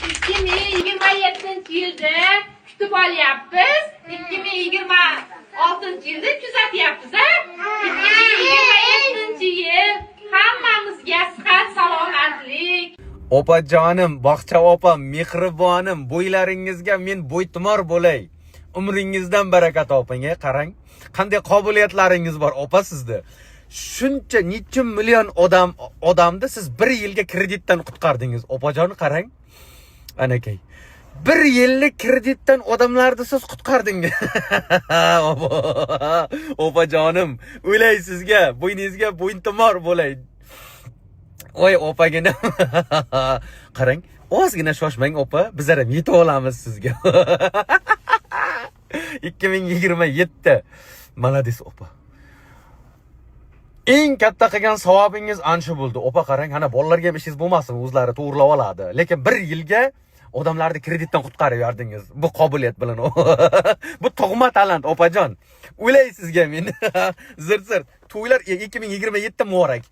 2027-yilda kutib olyapmiz, 2026-yilda kuzatyapmiz, a? 2027-yil hammamizga sihat, salomatlik. Opajonim, bog'cha opam, mehribonim, bo'ylaringizga men bo'ytumor bo'lay. Umringizdan baraka toping, e, qarang. Qanday qobiliyatlaringiz bor, opa, sizda. Shuncha necha million odamni siz bir yilga kreditdan qutqardingiz. Opajon, qarang. Anakay. Bir yillik kreditdan odamlarni siz qutqardingiz. Opa, opajonim, o'lay sizga, bo'yningizga bo'yintumor bo'lay. Voy, opagina. Qarang, ozgina shoshmang, opa, bizlar ham yetib olamiz sizga. 2027. Молодец, opa. Eng katta qilgan savobingiz ana shu bo'ldi. Opa, qarang, ana bolalarga ham ishingiz bo'lmasin, o'zlari to'g'rilab oladi. Lekin bir yilga odamlarni kreditdan qutqarib yubordingiz. Bu qobiliyat bilan. Bu tug'ma talant, opajon. O'lay sizga men. Zirt zirt. To'ylar 2027 muborak.